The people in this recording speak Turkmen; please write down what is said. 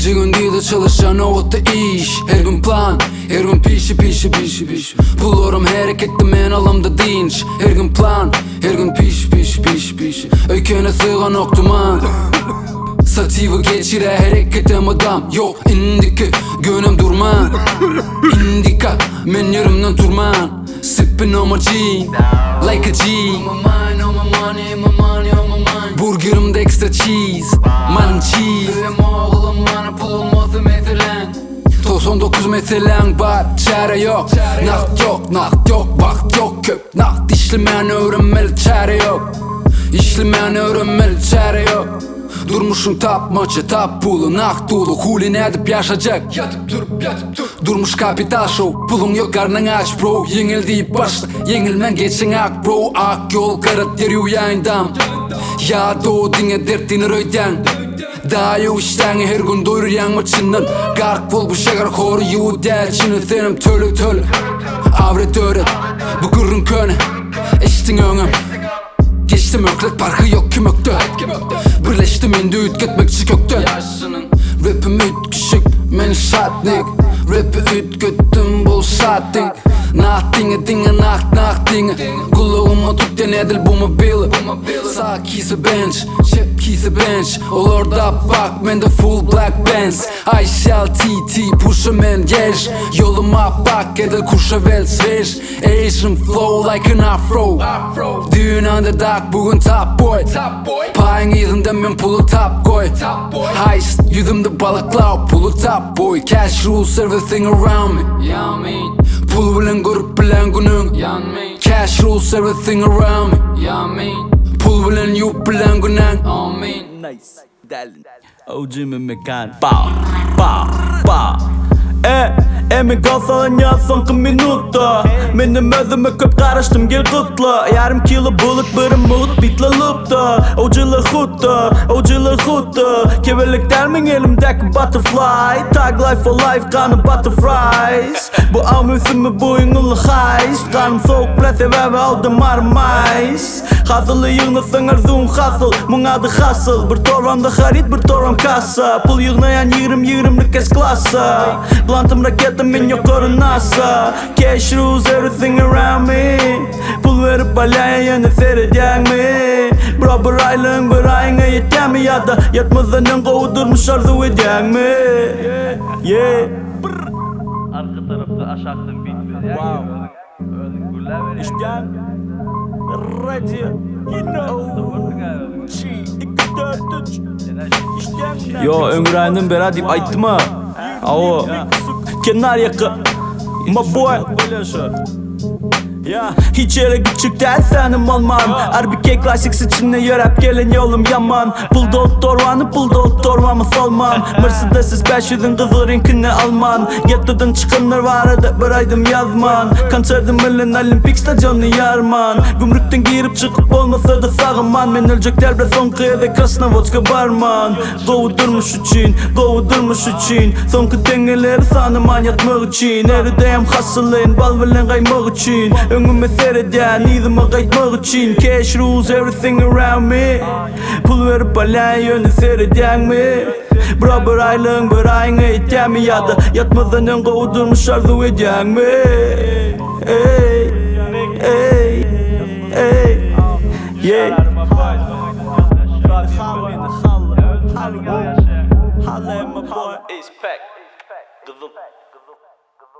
Gece gündüz çalışan nobatda iş Her gün plan, her gün pişi pişi pişi pişi Pullarym hereketde men alamda dynç Her gün plan, her gün pişi pişi pişi pişi Öýkene syganok duman Sativa geçire hereketem adam Yok indiki gönem durman Indika men ýerimden turman Sippin on my G Like a G On my mind, on my money, my money on my mind Burgerimde extra cheese Man cheese Söýem oglum mana pul bolmasa meseleň 99 meseleň bar, çäre ýok Nagt ýok, nagt ýok, wagt ýok köp Nagt işlemän öwrenmeli çäre ýok Işlemän öwrenmeli çäre ýok Durmuşyň tapmaça, tap puly, nagt uly Huli nädip ýaşajak? Ýatyp turup, ýatyp tur Durmuş kapital şow, puluň ýok garnyň aç bro Ýeňil diýip başla, ýeňilmän geçiň ak bro Ak ýol gara der ýuwýaýyndam Ýadow diňe dert diner öýdýäň Daýaw işdäňi her gün doýurýaňmy çyndan Gark bol bu şeker hory ýuwudýar içini Senem töle töle, abre döret Bu gürrüň köne, eşitdiň öňem Geçdi möhlet parhy ýok kim ökde Birleşdim indi üýtgetmekçi kökden Rapim üýtgeşik men şatnik Rapi üýtgetdim bol şatnik Nagt diňe diňe nagt nagt diňe Gulagyma tutýan edil bu mobily Sag kise bench çep kise bench Olarda pak mende full black Benz Ice TT puşa men gež Ýolum apak edil Kuşawel svež Asian flow like an afro Düýn underdog bugün top boy Paýyň yzynda men puly tap goý Heist ýüzümde balyklaw puly tap boy Cash rules everything around me Pul bilen görüp bilen günüň Cash rules everything around me Pul bilen ýuwup bilen günäň Nice. OG mekan Pow, pow, pow E, emi galsalan ýa soňky minutda Menem özüme köp garaşdym gel gutla Ýarym kilo bulut birim mugt bitla lupda OG-lar hutda, OG-lar hutda Kebelek däl meň elimdäki butterfly Tag life for life ganym butterflies Bu aw möwsümi bu iň uly heist Ganym sowuk bile sebäbi aldym armaýs Hasyly ýygnasaň arzuwyň hasyl, muň ady hasyl Bir torbamda haryt, bir torbam kassa Pul ýygnaýan ýigrim ýigrimlik S klassa Blantym raketa men ýokary NASA Cash rules everything around me Pul berip alýaýa ýene seredýäňmi Bro bir aýlygyň bir aýyňa ýetýämi ýa-da ýatmazdan öň gowy durmuş arzuw edýäňmi Yeah. Arka tarapda aşakdan beat berýär. Wow. Işdäň Radio You know G 2 4 3 Işdäň Yo öňränden bera diýip aýtdyma. Awo. Kenar ýaka. My boy. Ya hiç ýere gitjek däl senim alman RBK Classics içinde ýöräp gelen ýolum ýaman Pul dolup torbany pul dolup torbamy salman Mercedes S 500-iň gyzyl reňkini alman Gettodan çykanlar barada bir aýdym ýazman Konserdim bilen Olimpik stadionyny ýarman Gümrükden girip çykyp bolmasa-da sag-aman Men öljek däl bile soňky gezek Krasnowodska barman Gowy durmuş üçin, gowy durmuş üçin Soňky teňňeleri sanaman ýatmak üçin Eridäýem hasylyny bal bilen gaýmak üçin Öňüme seredýän yzyma gaýtmak üçin Cash rules everything around me Pul berip alýan ýöne seredýäňmi Bro bir aýlygyň bir aýyňa ýetýämi ýa-da ýatmazdan öň gowy durmuş arzuw edýäňmi Eý eý eý yeah Gyzyl.